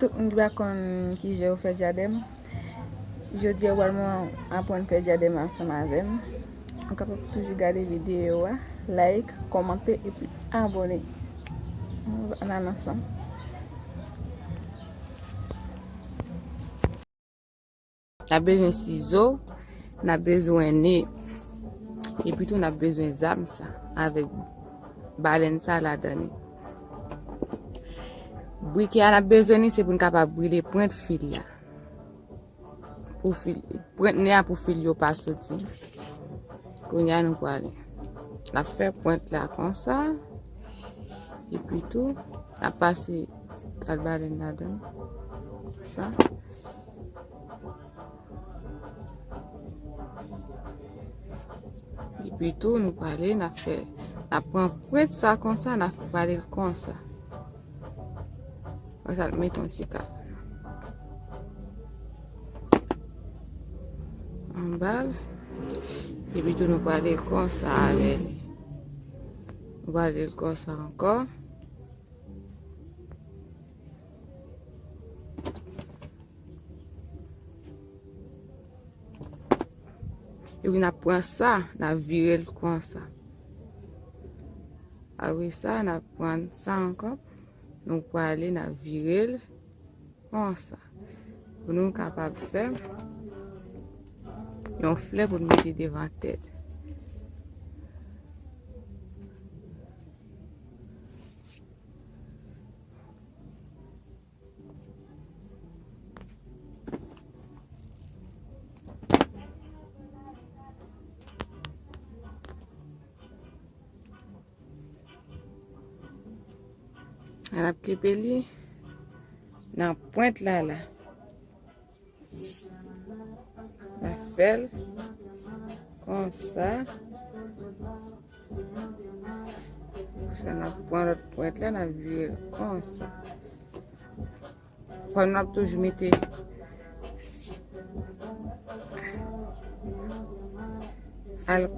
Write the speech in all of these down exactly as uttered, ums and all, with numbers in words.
Tout moun ki pa konn kijan yo fè dyadèm, jodi a w pral aprann fè dyadèm ansanm avè m. Ou kapab toujou gade videyo a, like, kòmante epi abòne. Ann al ansanm. N ap bezwen sizo, n ap bezwen ne, epi tou n ap bezwen zam sa avèk balèn sa ladan li. Brikè a n ap bezwen li, se pou n kapab brile pwent fil la. Pou fil, pwent ne a pou fil yo pa soti. Kounye a nou prale. N ap fè pwent la konsa. Epi tou, n ap pase ti kal balèn ladan. Sa. Epi tou, nou prale, n ap fè, n ap pran pwent sa konsa, n ap prale l konsa. Konsa, n mete yon ti kal anba l. Epi tou, nou prale l konsa avè li. Nou prale l konsa ankò. Epi n ap pran sa, n ap vire l konsa. Apre sa, n ap pran sa ankò. Nou prale, n ap vire l konsa. Pou nou kapab fè yon flè pou n mete devan tèt. N ap kenbe li nan pwent la la. N ap fè l konsa. Konsa, n ap pran lòt pwent la, n ap vire l konsa. Fò n ap toujou mete al.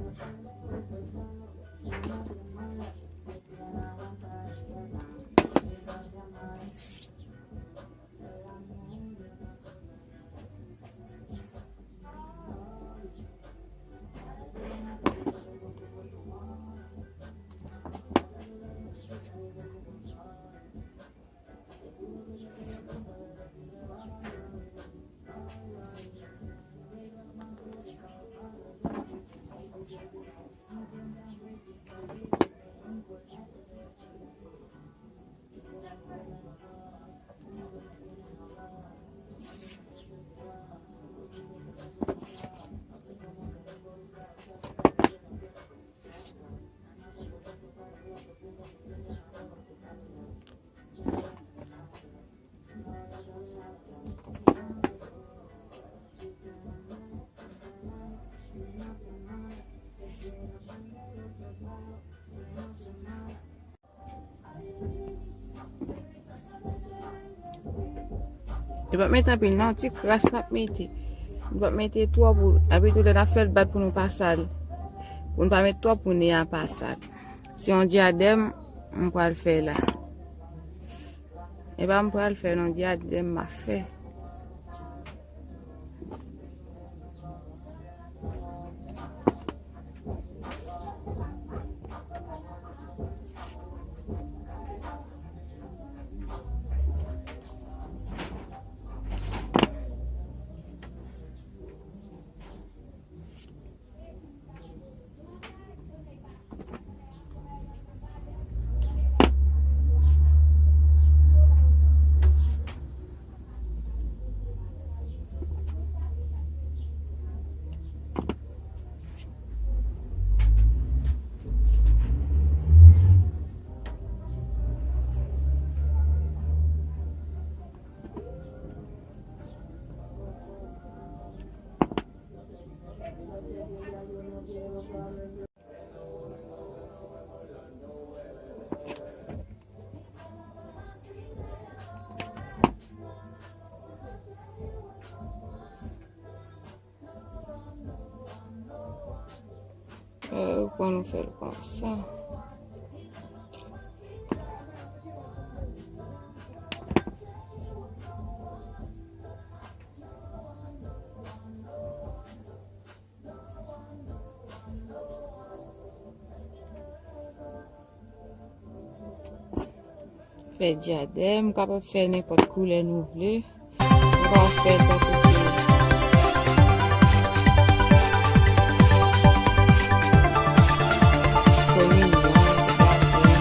Nou p ap mete anpil non, ti kras n ap mete. Nou p ap mete twòp, epi tou lè n ap fè l bat pou nou pa sal. Pou nou pa met twòp pou ne a pa sal. Se yon dyadèm m pral fè la. E pa m pral fè non, dyadèm m ap fè. Ou pran, nou fè l konsa. Fè dyadèm, ou kapab fè nenpòt koulè nou vle. Nou ka fè tankou ke komin nan, nou ka fè.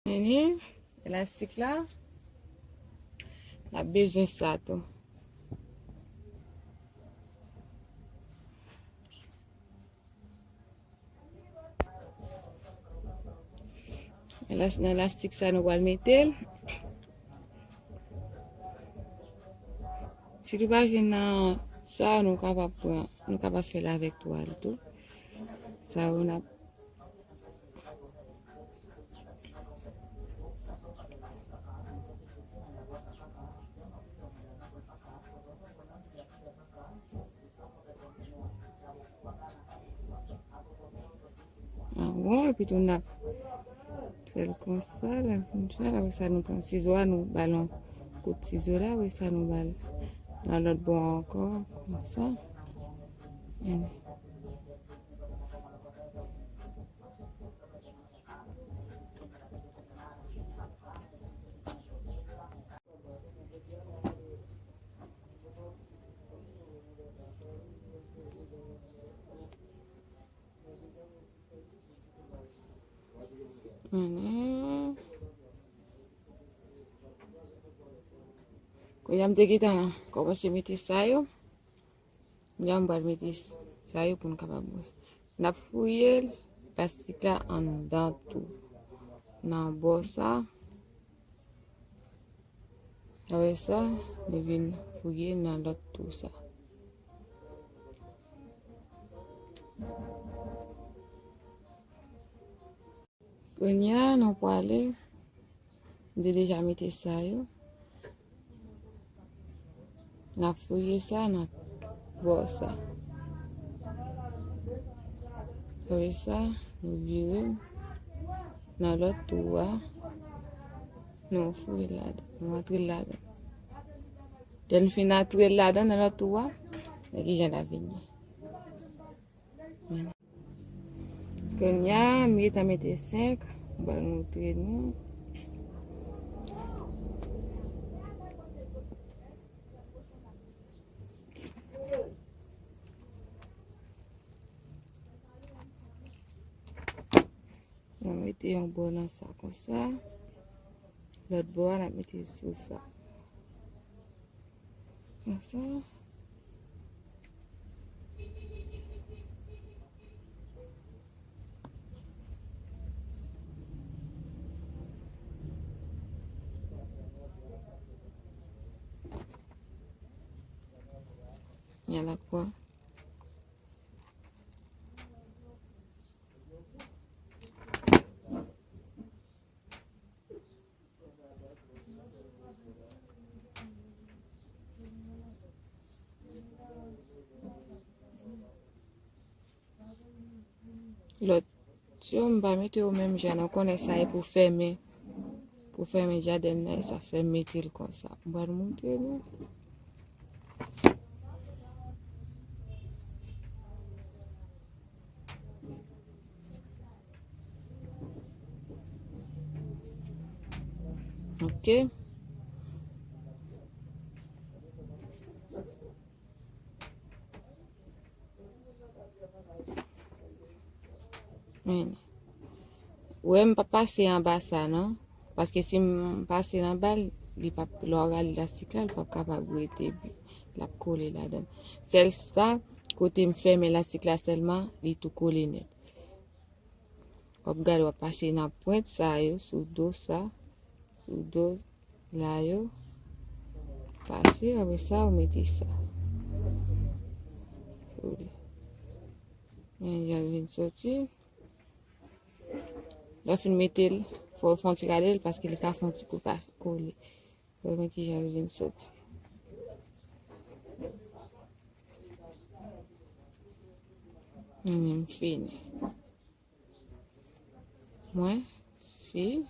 Nini, elastik la, n ap bezwen sa tou. Elas-, nan elastik sa, nou pral mete l. Si nou pa jwenn nan sa, nou kapab pran, nou kapab fè l avèk twal tou. Sa yo n ap Ah, bon, epi tou n ap fè l konsa, lè n fin fè l, apre sa nou pran sizo a, nou ba l yon kout sizo la, apre sa nou ba l nan lòt bò a ankò, konsa. Ann. Kounye a m te gentan kòmanse mete sa yo. Kounye a m pral mete sa yo pou n kapab wè. N ap fouye lastik la anndan tou. Nan bò sa. Apre sa, nou vin fouye nan lòt tou sa. Kounye a, nou prale. M te deja mete sa yo. N ap fouye sa nan bò sa. Apre sa, nou vire l nan lòt tou a. Nou fouye l ladan. Nou antre l ladan. Lè n fin antre l ladan nan lòt tou a, men kijan l ap vini. Kounye a, m gentan mete senk, m pral montre nou. N ap mete yon bò nan sa konsa. Lòt bò a, n ap mete sou sa. Konsa. N al ak pran. Lòt yo, m pa mete yo menm jan, non, konnen sa e pou fèmen. Pou fèmen jaden m nan, e sa fè m mete l konsa. M pral montre nou. Ok. Men, ou wè, m pa pase anba sa, non. Paske si m pase anba l, li p ap, lè w rale lastik la, li p ap kapab rete byen. L ap kole ladan. Sèl sa, kote m fèmen lastik la sèlman, li tou kole nèt. W ap gade, w ap pase nan pwent sa yo, sou do sa, sou do la yo. Pase, apre sa, ou mete sa. Sou li. Men jan l vin soti. Lè w fin mete l, fò w fè yon ti rale l, paske li ka fè yon ti kou pa kole. Fò w men kijan l vin soti. Men m fini. Mwen fini.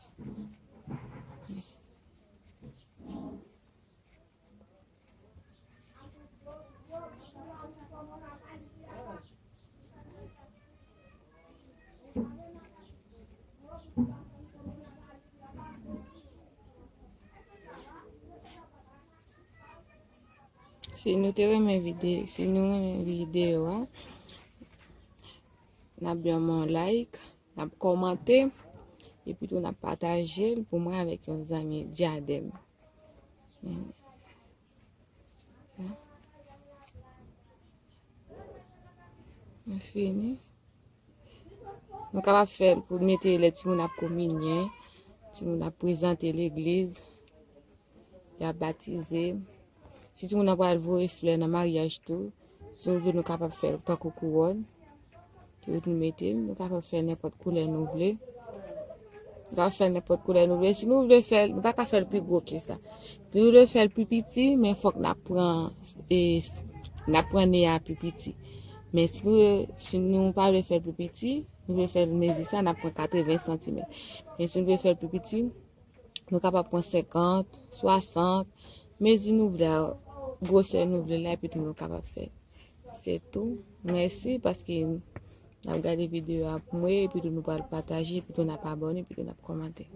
Si nou te renmen vide-, si nou renmen videyo a, n ap ban m yon like, n ap kòmante, epi tou n ap pataje l pou mwen avèk yon zanmi Diadem. Men, men fini. Nou kapab fè l pou mete lè timoun ap kominyen, timoun ap prezante legliz, y ap batize. Si timoun nan pral voye flè nan maryaj tou, si nou vle nou kapab fè l tankou kouwòn. Epi nou mete l, nou kapab fè nenpòt koulè nou vle. Nou kapab fè nenpòt koulè nou vle. Si nou vle fè l, nou pa ka fè l pi gwo ke sa. Si nou vle fè l pi piti, men fòk n ap pran, e, n ap pran ne a pi piti. Men si nou, si nou pa vle fè l pi piti, nou vle fè l mezi sa, n ap pran katreven santimèt. Men si nou vle fè l pi piti, nou kapab pran senkant, swasant, mezi nou vle a, gwosè nou vle la, epi tou nou kapab fè. Se tou. Mèsi paske n ap gade videyo a pou mwen, epi tou nou pral pataje, epi tou n ap abòne, epi tou n ap kòmante.